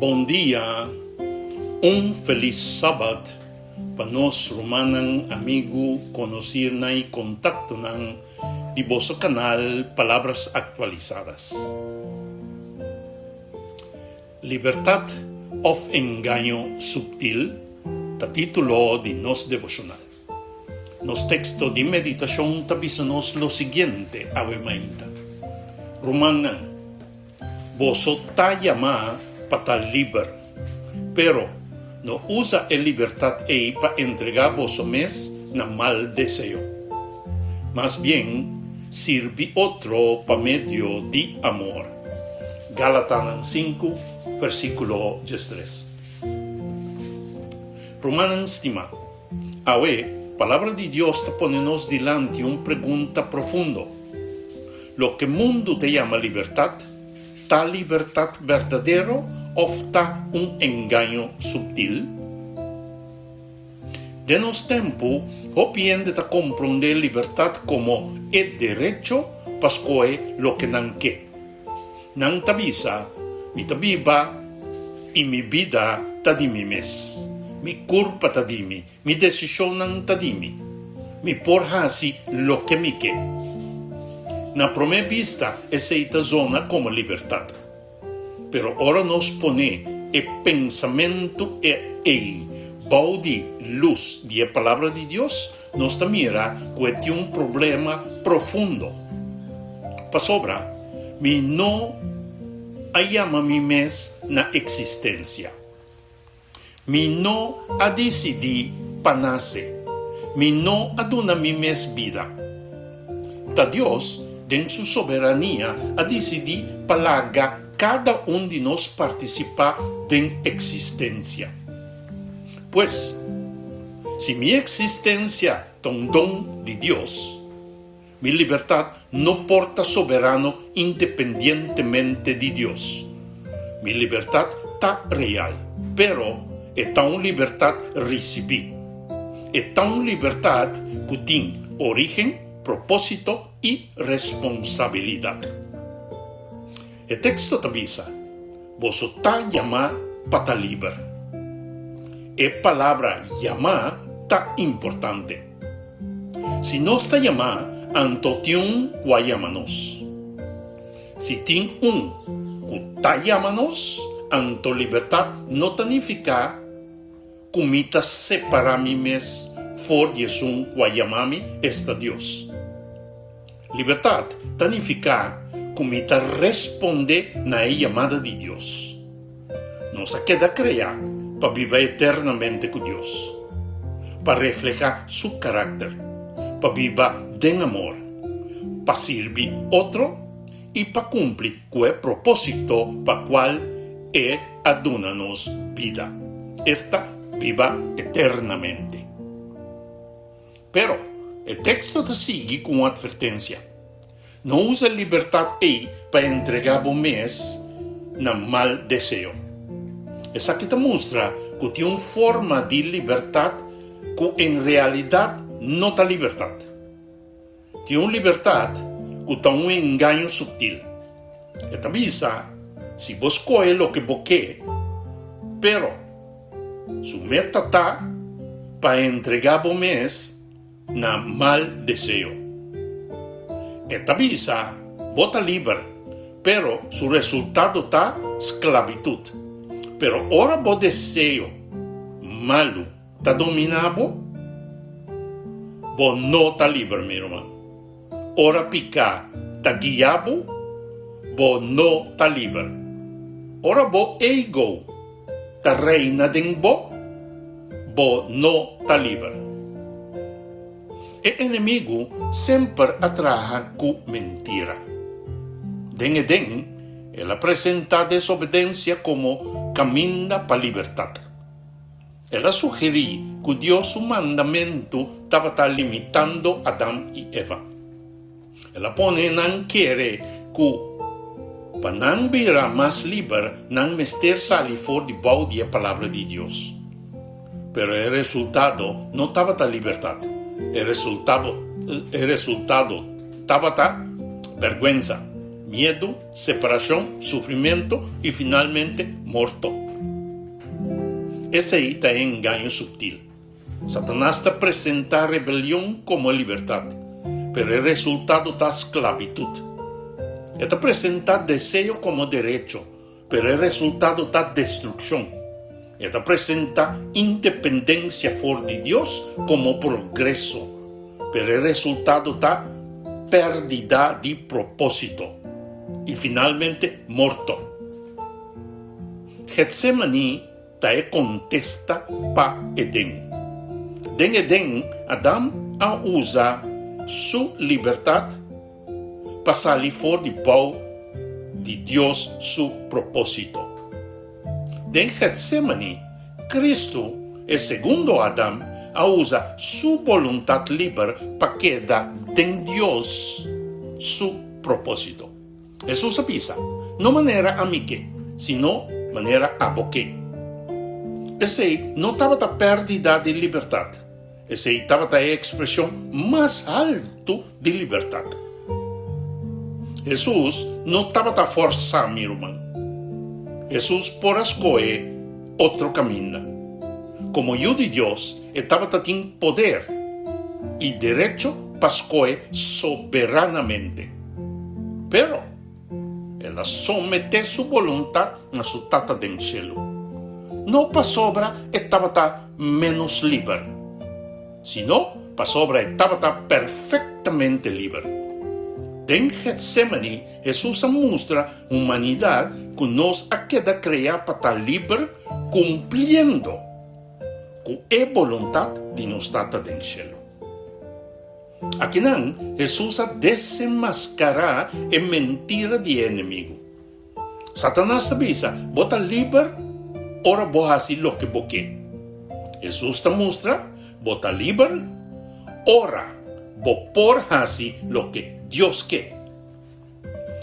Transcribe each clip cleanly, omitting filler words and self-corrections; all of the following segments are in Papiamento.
Bon dia, un felis sabat pa nos rumannan, amigu, konosirnan i kontaktonan di boso kanal Palabras Actualizadas. Libertat òf engaño subtil ta título di nos devoshonal. Nos teksto di meditashon ta bisa nos lo siguiente awe mainta, Rumannan, boso ta yamá pa ta liber, pero no usa e libertat ei pa entregá boso mes na mal deseo. Mas bien, sirbi otro pa medio di amor. Galatanan sinku, versíkulo diestres. Rumannan stimá, Awe, Palabra di Dios ta pone nos dilanti un pregunta profundo, Loke mundu ta yama libertat, ta libertat berdadero òf ta un engaño subtil? Den nos tempu, hopi hende ta komprondé libertat komo e derecho pa skohe loke nan ke. Nan ta bisa, Mi ta biba i mi bida ta di mi mes. Mi kurpa ta di mi, mi desishonnan ta di mi. Mi por hasi loke mi ke. Na promé bista esei ta zona komo libertat. Pero ora nos pone e pensamentu ei bou di lus di e Palabra di Dios, nos ta mira ku e tin un problema profundo. Pasobra mi no a yama mi mes na eksistensia. Mi no a disidí pa nase. Mi no a duna mi mes bida. Ta Dios, den su soberania, a disidí pa laga kada un di nos partisipá den eksistensia. Pues, si mi eksistensia ta un don di Dios, mi libertat no por ta soberano independientemente di Dios. Mi libertat ta real, pero e ta un libertat risibí. E ta un libertat ku tin orígen, propósito i responsabilidat. E teksto ta bisa, Boso ta yamá pa ta liber. E palabra yamá ta importante. Si nos ta yamá, anto tin un ku a yama nos. Si tin un ku ta yama nos, anto libertat no ta nifiká ku mi ta separá mi mes for di esun ku a yama mi, esta Dios. Libertat ta nifiká ku mi ta respondé na e yamada di Dios. Nos a keda kreá pa biba eternamente ku Dios, pa reflehá Su karakter, pa biba den amor, pa sirbi otro i pa kumpli ku e propósito pa kual E a duna nos bida, esta, biba eternamente. Pero, e teksto ta sigui ku un atvertensia, No usa e libertat ei pa entregá bo mes na mal deseo. Esaki ta mustra ku tin un forma di libertat ku en realidat no ta libertat. Tin un libertat ku ta un engaño subtil. E ta bisa, Si bo skohe loke bo ke, pero Su meta ta pa entregá bo mes na mal deseo. E ta bisa, Bo ta liber, pero su resultado ta sklabitut. Pero ora bo deseo malu ta dominá bo, bo no ta liber, mi ruman. Ora piká ta guia bo, bo no ta liber. Ora bo ego ta reina den bo, bo no ta liber. E enemigu semper a traha ku mentira. Den Edén, el a presentá desobedensia komo kaminda pa libertat. El a sugerí ku Dios su mandamentu tabata limitando Adam i Eva. El a pone nan kere ku pa nan bira mas liber nan mester sali for di bou di e Palabra di Dios. Pero e resultado no tabata libertat. E e resultado tabata bèrgwensa, miedu, separashon, sufrimentu i finalmente morto. Esei ta e engaño subtil. Satanas ta presentá rebelion komo libertat, pero e resultado ta sklabitut. E ta presentá deseo komo derecho, pero e resultado ta destrukshon. E ta presentá independensia for di Dios komo progreso, pero e resultado ta pèrdida di propósito i finalmente morto. Getsemani ta e kontesta pa Eden. Den Eden, Adam a usa su libertat pa sali for di bou di Dios su propósito. Den Getsemani, Kristu, e segundo Adam, a usa su boluntat liber pa keda den Dios su propósito. Hesus a bisa, No manera ami ke, sino manera abo ke. Esei no tabata pèrdida di libertat, esei tabata e ekspreshon mas haltu di libertat. Hesus no tabata fòrsá mi ruman. Hesus por a skohe otro kaminda. Komo Yu di Dios, e tabata tin poder i derecho pa skohe soberanamente. Pero, el a someté su boluntat na su Tata den shelu. No pasobra e tabata ménos liber, sino pasobra e tabata perfektamente liber. Den Getsemani, Hesus a mustra humanidat ku nos a keda kreá pa ta liber kumpliendo ku e boluntat di nos Tata den shelu. Akinan, Hesus a desenmaskará e mentira di e enemigu. Satanas ta bisa, Bo ta liber ora bo hasi loke bo ke. Hesus ta mustra, Bo ta liber ora bo por hasi loke Dios ke.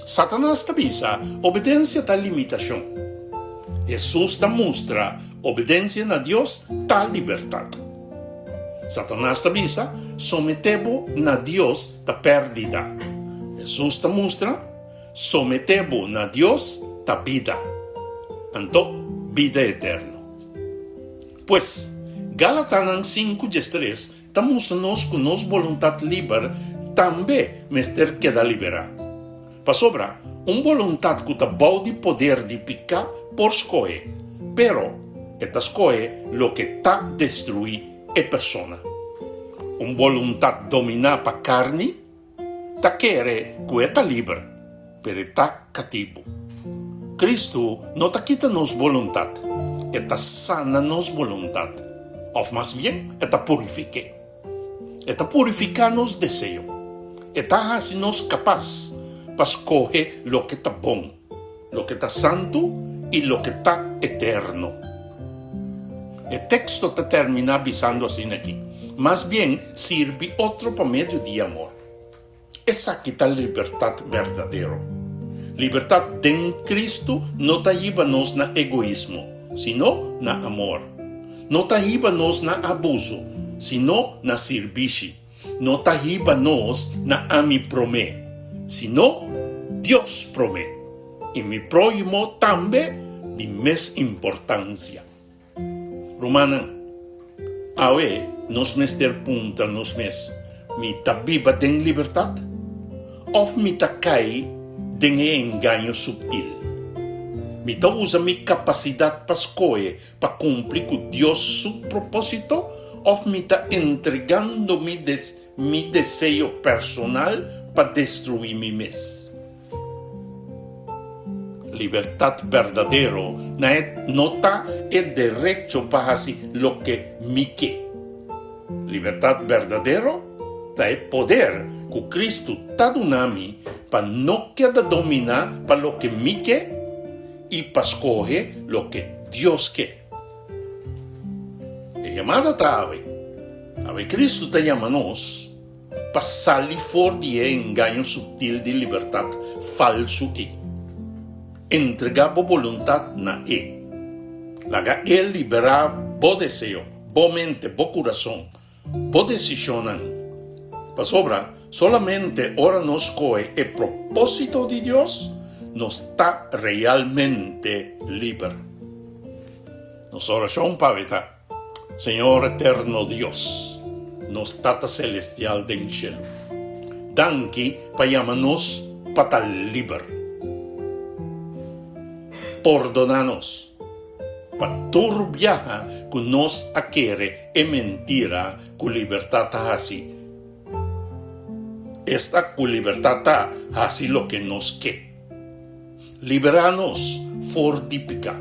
Satanas ta bisa, Obedensia ta limitashon. Hesus ta mustra, Obedensia na Dios ta libertat. Satanas ta bisa, Someté bo na Dios ta pèrdida. Hesus ta mustra, Someté bo na Dios ta bida, anto bida eterno. Pues, Galatanan sinku diestres ta mustra nos ku nos boluntat liber tambe mester keda liberá. Pasobra, un boluntat ku ta bou di poder di piká por skohe, pero e ta skohe loke ta destruí e persona. Un boluntat dominá pa karni ta kere ku e ta liber, pero e ta katibu. Kristu no ta kita nos boluntat, e ta sana nos boluntat, òf mas bien, e ta purifik'é. E ta purifiká nos deseo. E ta hasi nos kapas pa skohe loke ta bon, loke ta santu i loke ta eterno. E teksto ta terminá bisando asina aki, Mas bien, sirbi otro pa medio di amor. Esaki ta libertat berdadero. Libertat den Kristu no ta hiba nos na egoismo, sino na amor. No ta hiba nos na abuso, sino na sirbishi. No ta hiba nos na ami promé, sino Dios promé, i mi próhimo tambe di mes importansia. Rumannan, awe nos mester puntra nos mes, Mi ta biba den libertat òf mi ta kai den e engaño subtil? Mi ta usa mi kapasidat pa skohe pa kumpli ku Dios su propósito òf mi ta entregando mi mi deseo personal pa destruí mi mes? Libertat berdadero na e no ta e derecho pa hasi loke mi ke. Libertat berdadero ta e poder ku Kristu ta duna mi pa no keda dominá pa loke mi ke i pa skohe loke Dios ke. E yamada ta awe. Awe Kristu ta yama nos. Pa sali for di e engaño subtil di libertat falsu ei. Entregá bo boluntat na E. Laga E liberá bo deseo, bo mente, bo kurason, bo desishonnan. Pasobra solamente ora nos kohe e propósito di Dios, nos ta realmente liber. Nos orashon pa awe ta, Señor Eterno Dios, nos Tata Celestial den shelu, danki pa yama nos pa ta liber. Pordona nos pa tur biaha ku nos a kere e mentira ku libertat ta hasi, esta ku libertat ta hasi loke nos ke. Liberá nos for di piká,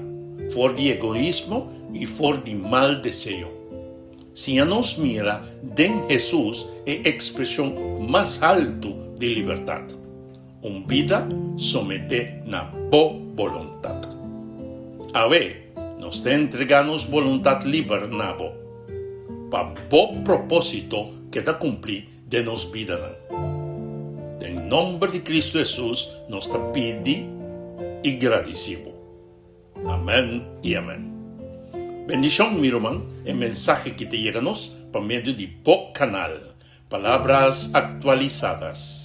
for di egoismo i for di mal deseo. Siña nos mira den Hesus e ekspreshon mas haltu di libertat, un bida someté na Bo boluntat. Awe, nos ta entregá nos boluntat liber na Bo, pa Bo propósito keda kumplí den nos bidanan. Den nomber di Cristo Hesus nos ta pidi y gradici bo. Amen y amen. Bendicion mi ruman, e mensahe ki ta yega nos pa medio di bo canal, Palabras Actualizadas.